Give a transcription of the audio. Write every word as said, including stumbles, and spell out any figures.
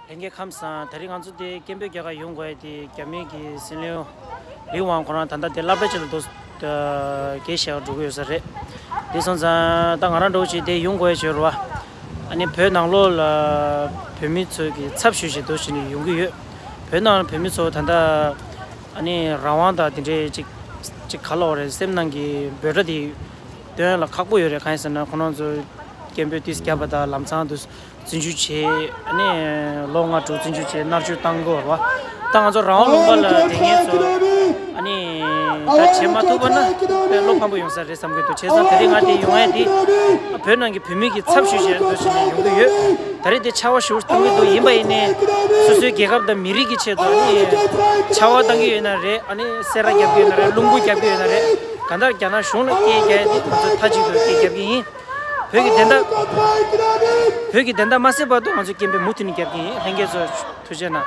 ལྷན་རྒྱས་ཁམས་བཟང་། ད་རིང་ང་ཚོ་དེ་སྐད་འབོད་རྒྱག་ག་ཡོང་དགོས་ཡ་དེ་རྒྱ་མི་གི་སྲིད་བློན་ལི་ཝང་ཁོ་རང་ད་ལྟ་དེ་སློབ་གྲྭ་ཅིག་ལ་འདུག་དགེ་བཤད་འགྲོ་གི་ཡོད་ས་རེད། དེ་སོང་ཙང་ད་ང་རང་འདྲ་བོ་ཅིག་དེ་ཡོང་དགོས་ཡ་ཅིག་ཡོད་རེད་བ། ཨ་ནི་བོད་ནང་ལོགས་ལ་བོད་མི་ཚོ་གི་ཚབ་ཞུས་བྱས་འདུག་བྱས་ནས་ཡོང་གི་ཡོད། བོད་ནང་ལ་བོད་མི་ཚོ་ད་ལྟ་ཨ་ནི་རང་དབང་དང་དེ་འདྲའི་ཅིག་ཅིག་ག་ལབ་དགོས་རེད། སེམས་ནང་གི་འབོད་སྒྲ་དེ་འདོན་ཡ་ལ་ཁག་པོ་ཡོད་རེད། གང་ཡིན་ཟེར་ན་ཁོ་རང་ཚོ་སྐད་འབོད་དེ་བརྒྱབ་པ་དང་ལམ་སང་དུ་རྩིས་འཇོག་བྱས། ཨ་ནི་ལོ་ལྔ་དྲུག་རྩིས་འཇོག་བྱས་མནར་གཅོད་བཏང་གི་ཡོད་རེད་བ། ད་ང་ཚོ་རང་དབང་ལུང་པ་ལ་བསྡད་མཁན་ཚོ་ཨ་ནི་ད་བྱེད་མ་ཐུབ་པ་ན་དཔེ་བློ་ཕམ་པོ་ཡོང་ས་རེད་བསམ་གྱི་འདུག་བྱས་ཙང་དེ་རིང་ང་དེ་ཡོང་ཡ་དེ་བོད་ནང་གི་བོད་མི་གི་ཚབ་ཞུས་བྱས་འདུག་བྱས་ནས་ཡོང་གི་ཡོད། ད་རེས་དེ་ཆར་པ་ཞེ་པོ་གཏོང་གི་འདུག་ཡིན་པ་ཡིན་ནའི་སོ་སོའི་རྒྱལ་ཁབ་དང་མི་རིགས་ཀྱི་ཆེད་དུ་ཨ་ནི་ཆར་པ་བཏང་གི་ཡོད་ན་རེད། ཨ་ནི་སེར་ར་རྒྱབ་ཀྱི་ཡོད་ན་རེད། རླུང་བུ་རྒྱབ་ཀྱི་ཡོད་ན་རེད། གང་ལྟར་རྒྱ་ནག་གཞུང་ལ་སྐད་རྒྱག་ཡ་དེ་ང་ཚོ་མཐའ་གཅིག་ཏུ་སྐད་རྒྱབ་ཀྱི་ཡིན། བོད་ཀྱི་བདེན་མཐའ། བོད་ཀྱི་བདེན་མཐའ་མ་གསལ་བར་དུ་ང་ཚོ་སྐད་འབོད་མུ་མཐུད་ནས་རྒྱབ་ཀྱི་ཡིན། ལྷན་རྒྱས་ཚོ་ཐུགས་རྗེ་གནང་།